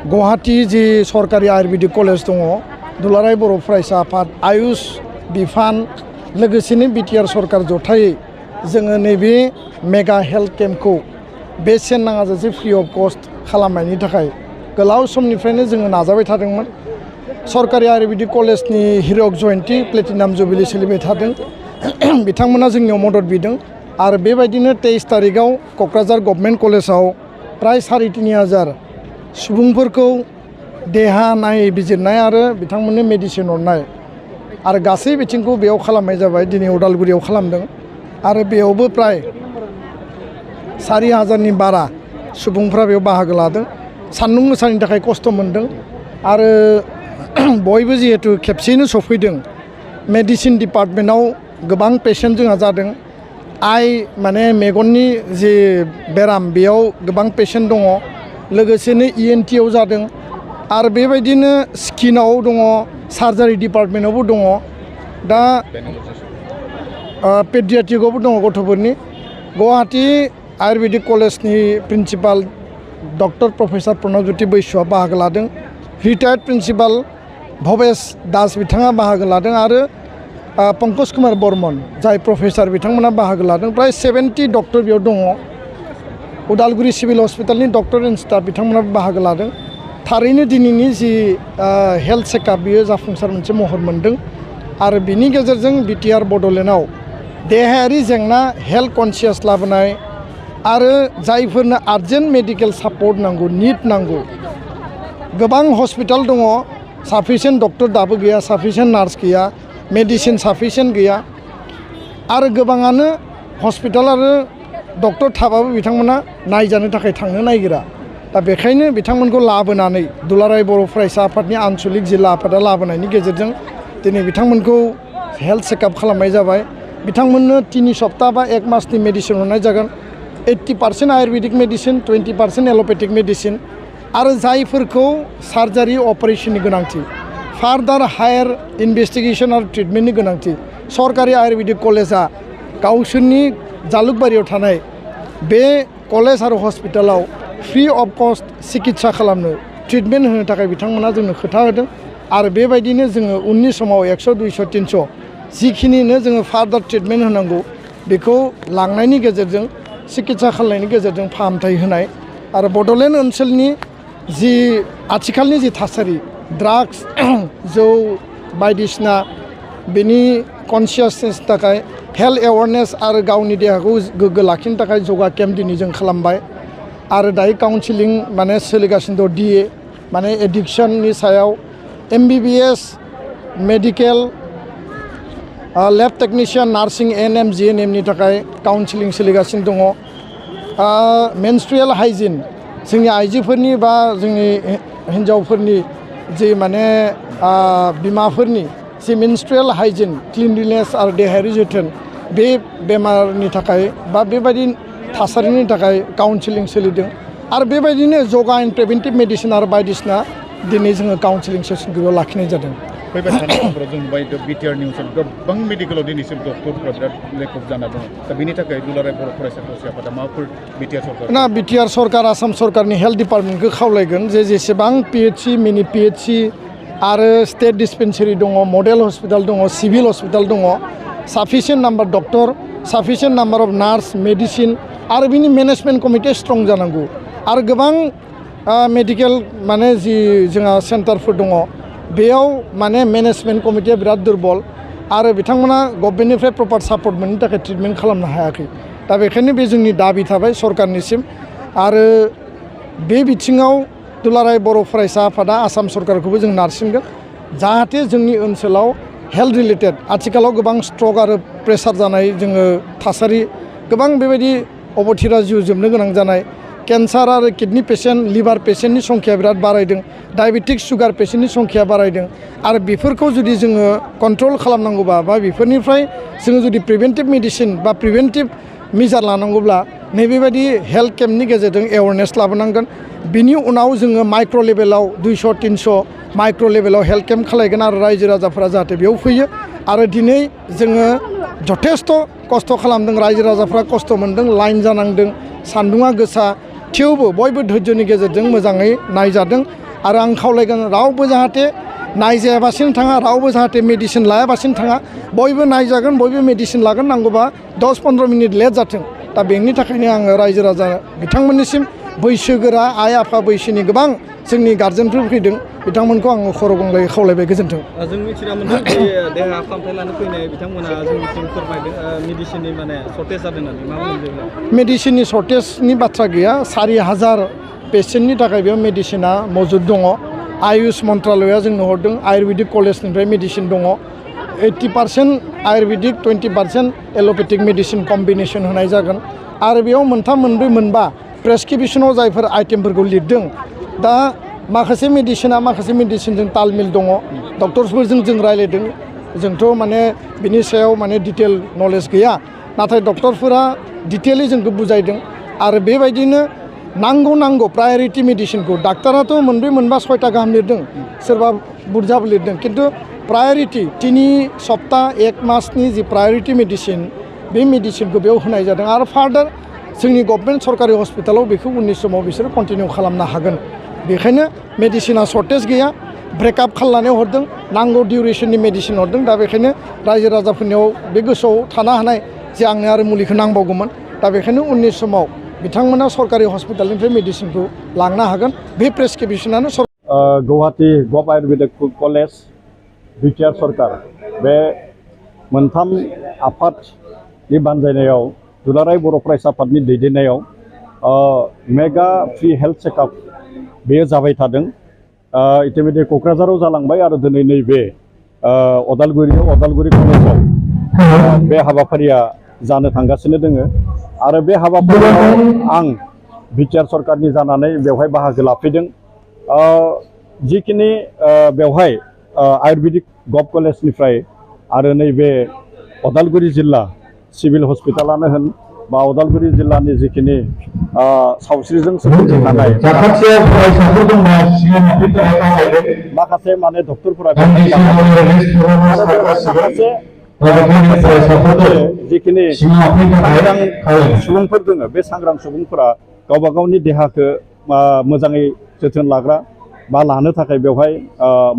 गुवाहाटी जी सरकारि आयुर्वेदिक कलेज दङ दुलाराय बर' फरायसा आफाद आयुष बिफान लोगोसेनो बिटिआर सरकार जथायै जोङो नैबे मेगा हेल्थ केम्पखौ बेसेन नाङाजासे फ्रि अफ कस्ट खालामनायनि थाखाय गोलाव समनिफ्रायनो जोङो नाजाबाय थादोंमोन। सरकारि आयुर्वेदिक कलेजनि हिरक जयन्ती प्लेटिनाम जुबिलि सोलिबाय थादों। बिथांमोना जोंनियाव मदद बिदों आरो बेबायदिनो 23 तारिखआव क'क्राझार गभर्नमेन्ट कलेजाव प्राय 3,500 सुबुंफोरखौ देहा नायबिजिरनाय आरो बिथांमोननो मेडिसिन हरनाय आरो गासै बिथिंखौ बेयाव खालामनाय जाबाय। दिनै उदालगुरियाव खालामदों आरो बेयावबो प्राय 4,000नि बारा सुबुंफ्रा बेयाव बाहागो लादों। सान्दुं गोसानि थाखाय खस्थ' मोनदों आरो बयबो जिहेतु खेबसेयैनो सफैदों। मेडिसिन डिपार्टमेन्टआव गोबां पेसेन्ट जोंहा जादों। माने मेगननि जे बेराम बेयाव गोबां पेसेन्ट दङ। लोगोसेनो ENTआव जादों आरो बेबायदिनो स्किनाव दङ, सार्जारि डिपार्टमेन्टआवबो दङ। दा पेडियाट्रिकआवबो दङ गथ'फोरनि। गुवाहाटी आयुर्वेदिक कलेजनि प्रिन्सिपाल डक्टर प्रफेसर प्रणबज्योति बैसुआ बाहागो लादों। रिटायार्ड प्रिन्सिपाल भबेश दास बिथाङा बाहागो लादों आरो पंकज कुमार बर्मन जाय प्रफेसर बिथांमोना बाहागो लादों। प्राय 70 डक्टर बेयाव दङ। उदालगुरि सिभिल हस्पिटालनि डक्टर एन्ड स्टाफ बिथांमोना बाहागो लादों। थारैनो दिनैनि जि हेल्थ चेकआप बियो जाफुंसार मोनसे महर मोन्दों आरो बिनि गेजेरजों बिटिआर बड'लेण्डआव देहायारि जेंना हेल्थ कनसियास लाबोनाय आरो जायफोरनो आर्जेन्ट मेडिकेल सापर्ट नांगौ, निड नांगौ, गोबां हस्पिटाल दङ, साफिसियेन्ट डक्टर दाबो गैया, साफिसियेन्ट नार्स गैया, मेडिसिन साफिसियेन्ट गैया आरो गोबाङानो हस्पिटाल आरो डक्टर थाबाबो बिथांमोना नायजानो थाखाय थांनो नागिरा। दा बेखायनो बिथांमोनखौ लाबोनानै दुलाराय बर' फरायसा आफादनि आनसलिक जिल्ला आफादा लाबोनायनि गेजेरजों दिनै बिथांमोनखौ हेल्थ चेकआप खालामनाय जाबाय। बिथांमोननो 3 सप्ता बा 1 मासनि मेडिसिन हरनाय जागोन। 80% आयुर्वेदिक मेडिसिन, 20% एल'पेथिक मेडिसिन आरो जायफोरखौ सार्जारि अपारेशननि गोनांथि, फार्दार हायार इनभेस्टिगेसन आरो ट्रिटमेन्टनि गोनांथि, सरकारि आयुर्वेदिक कलेजा गावसोरनि जालुकबारियाव थानाय बे कलेज आरो हस्पिटालाव फ्रि अफ कस्ट सिकित्सा खालामनो, ट्रिटमेन्ट होनो थाखाय बिथांमोना जोंनो खोथा होदों आरो बेबायदिनो जोङो उननि समाव 100, 200, 300 जिखिनिनो जोङो फार्दार ट्रिटमेन्ट होनांगौ बेखौ लांनायनि गेजेरजों सिकित्सा खालामनायनि गेजेरजों फाहामथाय होनाय आरो बड'लेण्ड ओनसोलनि जि आथिखालनि जि थासारि, ड्राग्स, जौ बायदिसिना बेनि कनसियासनेसनि थाखाय हेल्थ एवारनेस आरो गावनि देहाखौ गोग्गो लाखिनो थाखाय जगा केम्प दिनै जों खालामबाय आरो दायो काउन्सिलिं माने सोलिगासिनो दं। DA माने एडिक्सननि सायाव, MBBS मेडिकेल, लेब टेकनिशियान, नार्सिं, ANM, GNMनि थाखाय काउन्सिलिं सोलिगासिनो दङ। मेनस्ट्रुयेल हाइजिन जोंनि आइजोफोरनि बा जोंनि हिन्जावफोरनि जि माने बिमाफोरनि जि मेनस्ट्रुयेल हाइजिन, क्लिनलिनेस आरो देहायारि जोथोन, बे बेमारनि थाखाय बा बेबायदि थासारिनि थाखाय काउन्सिलिं सोलिदों आरो बेबायदिनो जगा एन्ड प्रिभेन्टिभ मेडिसिन आरो बायदिसिना दिनै जोङो काउन्सिलिं सेसनखौ बेयाव लाखिनाय जादों। फैबाय थानाय समफोराव जों बायदि बिटिआरनि ओनसोलाव गोबां मेडिकेलाव दिनैसिम डक्टरफोरा बिराद लेकअफ जाना दङ। दा बेनि थाखाय दुलाराय बर' फरायसा आफादा माबाफोर बिटिआर सरकार आसाम सरकारनि हेल्थ डिपार्टमेन्टखौ खावलायगोन जे जेसेबां PHC, मिनि PHC आरो स्टेट डिस्पेन्सारि दङ, मडेल हस्पिटाल दङ, सिभिल हस्पिटाल दङ, sufficient number doctor, sufficient number of nurse, medicine आरो बिनि मेनेजमेन्ट कमिटि स्ट्रं जानांगौ आरो गोबां मेडिकेल माने जि जोंहा सेन्टारफोर दङ बेयाव माने मेनेजमेन्ट कमिटिया बिराद दुरबल आरो बिथांमोना गभर्नमेन्टनिफ्राय प्रपार सापर्ट मोननो थाखाय ट्रिटमेन्ट खालामनो हायाखै। दा बेखायनो बे जोंनि दाबि थाबाय सरकारनिसिम आरो बे बिथिङाव दुलाराय बर' फरायसा आफादा आसाम सरकारखौबो जों नारसिनगोन जाहाथे जोंनि ओनसोलाव हेल्थ रिलेटेड आथिखालाव गोबां स्ट्रक आरो प्रेसार जानाय जोङो थासारि, गोबां बेबायदि अबथिरा जिउ जोबनो गोनां जानाय, केन्सार आरो किडनि पेसेन्ट, लिभार पेसेन्टनि संख्या बिराद बारायदों, डायबेटिक सुगार पेसेन्टनि संख्या बारायदों आरो बेफोरखौ जुदि जोङो कन्ट्रल खालामनांगौबा बा बेफोरनिफ्राय जोङो जुदि प्रिभेन्टिभ मेडिसिन बा प्रिभेन्टिभ मेजार लानांगौब्ला नैबेबायदि हेल्थ केम्पनि गेजेरजों एवारनेस लाबोनांगोन। बिनि उनाव जोङो माइक्र' लेभेलाव 200, 300 माइक्र' लेभेलाव हेल्थ केम्प खालायगोन आरो रायजो राजाफोरा जाहाथे बेयाव फैयो आरो दिनै जोङो जथेस्थ' खस्थ' खालामदों, रायजो राजाफ्रा खस्थ' मोनदों, लाइन जानांदों, सान्दुङा गोसा, थेवबो बयबो धैर्यनि गेजेरजों मोजाङै नायजादों आरो आं खावलायगोन रावबो जाहाथे नायजायाबासिनो थाङा रावबो जाहाथे मेडिसिन लायाबासिनो थाङा बयबो नायजागोन बयबो मेडिसिन लागोन नांगौबा 10-15 मिनिट लेट जाथों दा बेनि थाखायनो आङो रायजो राजा बिथांमोननिसिम बैसोगोरा आइ आफा बैसोनि गोबां जोंनि गार्जेनफोर फैदों बिथांमोनखौ आङो खर' गंग्लायै खावलायबाय गोजोन्थों। जों मिथिना मोनदों देहा फाहामथाय लानो फैनाय बिथांमोना जोंनिसिम फोरमायदों मेडिसिननि माने सर्टेज जादों होननानै मा बुंदों? मेडिसिननि सर्टेजनि बाथ्रा गैया 4000 पेसेन्टनि थाखाय बेयाव मेडिसिना मौजुद दङ। आयुष मन्त्रालया जोंनो हरदों आयुर्वेदिक कलेजनिफ्राय मेडिसिन दङ 80% आयुर्वेदिक 20% एल'पेथिक मेडिसिन कम्बिनेसन होनाय जागोन आरो बेयाव मोनथाम मोनब्रै मोनबा प्रेसक्रिपसनाव जायफोर आइटेमफोरखौ लिरदों दा माखासे मेडिसिनजों तालमिल दङ डक्टरफोरजों जों रायज्लायदों जोंथ' माने बिनि सायाव माने डिटेल नलेज गैया नाथाय डक्टरफोरा डिटेलि जोंखौ बुजायदों आरो बेबायदिनो नांगौ प्रायरिटि मेडिसिनखौ डाक्टाराथ' मोनब्रै मोनबा 6टा गाहाम लिरदों सोरबा बुरजाबो लिरदों खिन्थु प्रायरिटि 3 सप्ता 1 मासनि जि प्रायरिटि मेडिसिन बे मेडिसिनखौ बेयाव होनाय जादों आरो फार्दार जोंनि गभर्नमेन्ट सरकारि हस्पिटालाव बेखौ उननि समाव बिसोरो कन्टिनिउ खालामनो हागोन बेखायनो मेडिसिना सर्टेज गैया ब्रेकआप खालामनानै हरदों नांगौ डिउरेसननि मेडिसिन हरदों दा बेखायनो रायजो राजाफोरनियाव बे गोसोआव थानो हानाय जे आंनो आरो मुलिखौ नांबावगौमोन दा बेखायनो उननि समाव बिथांमोना सरकारि हस्पिटालनिफ्राय मेडिसिनखौ लांनो हागोन बे प्रेसक्रिपसनानो गुवाहाटी गभ आयुर्वेदिक कलेज बिटिआर सरकार बे मोनथाम आफादनि बानजायनायाव दुलाराय बर' फरायसा आफादनि दैदेननायाव मेगा फ्रि हेल्थ चेकआप बेयो जाबाय थादों इतिमध्य क'क्राझाराव जालांबाय आरो दिनै नैबे अदालगुरि कलेजाव बे हाबाफारिया जानो थांगासिनो दोङो आरो बे हाबाफारियाव आं बिटिआर सरकारनि जानानै बेवहाय बाहागो लाफैदों जिखिनि बेवहाय आयुर्वेदिक गभ कलेजनिफ्राय आरो नैबे अदालगुरि जिल्ला सिभिल हस्पिटालानो होन बा अदालगुरि जिल्लानि जिखिनि सावस्रिजों सोमोन्दो थानाय माखासे माने डक्टरफोरा जिखिनि सांग्रां सुबुंफोर दङ बे सांग्रां सुबुंफोरा गावबा गावनि देहाखौ मोजाङै जोथोन लाग्रा बा लानो थाखाय बेवहाय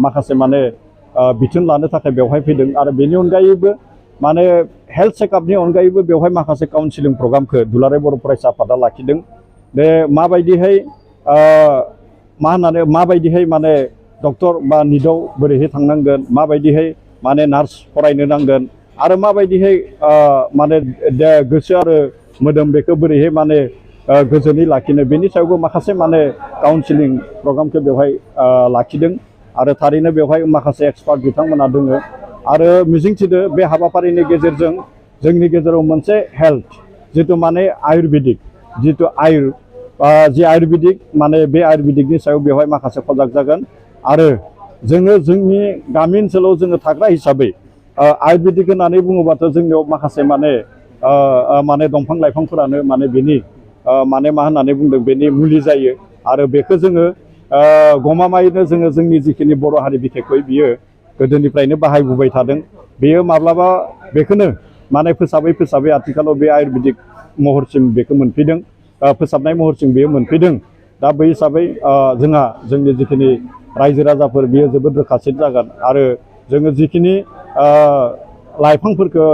माखासे माने बिथोन लानो थाखाय बेवहाय फैदों आरो बेनि अनगायैबो माने हेल्थ चेकआपनि अनगायैबो बेवहाय माखासे काउन्सिलिं प्रग्रामखौ दुलाराय बर' फरायसा आफादा लाखिदों बे माबायदिहाय माने डक्टर बा निटआव बोरैहाय थांनांगोन माबायदिहाय माने नार्स फरायनो नांगोन आरो माबायदिहाय माने गोसो आरो मोदोम बेखौ बोरैहाय माने गोजोनै लाखिनो बेनि सायावबो माखासे माने काउन्सिलिं प्रग्रामखौ बेवहाय लाखिदों आरो थारैनो बेवहाय माखासे एक्सपार्ट बिथांमोना दङ आरो मिजिंथिदो बे हाबाफारिनि गेजेरजों जोंनि गेजेराव मोनसे हेल्थ जितु माने आयुर्वेदिक जितु जि आयुर्वेदिक माने बे आयुर्वेदिकनि सायाव बेवहाय माखासे सजाग जागोन आरो जोङो जोंनि गामि ओनसोलाव जोङो थाग्रा हिसाबै आयुर्वेदिक होननानै बुङोबाथ' जोंनियाव माखासे माने दंफां लाइफांफोरानो माने बेनि माने मा होननानै बुंदों बेनि मुलि जायो आरो बेखौ जोङो गमामायैनो जोङो जोंनि जिखिनि बर' हारि बिखेखै बियो गोदोनिफ्रायनो बाहायबोबाय थादों बेयो माब्लाबा बेखौनो माने फोसाबै आथिखालाव बे आयुर्वेदिक महरसिम बेखौ मोनफैदों फोसाबनाय महरसिम बेयो मोनफैदों दा बै हिसाबै जोंहा जोंनि जिखिनि रायजो राजाफोर बियो जोबोद रोखासिन जागोन आरो जोङो जिखिनि लाइफांफोरखौ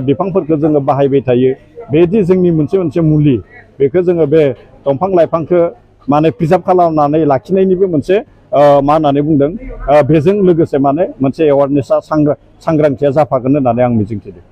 बिफांफोरखौ जोङो बाहायबाय थायो बेदि जोंनि मोनसे मुलि बेखौ जोङो बे दंफां लाइफांखौ माने प्रिजार्भ खालामनानै लाखिनायनिबो मोनसे मा होननानै बुंदों बेजों लोगोसे माने मोनसे एवारनेसा सांग्रांथिया जाफागोन होननानै आं मिजिंथिदों।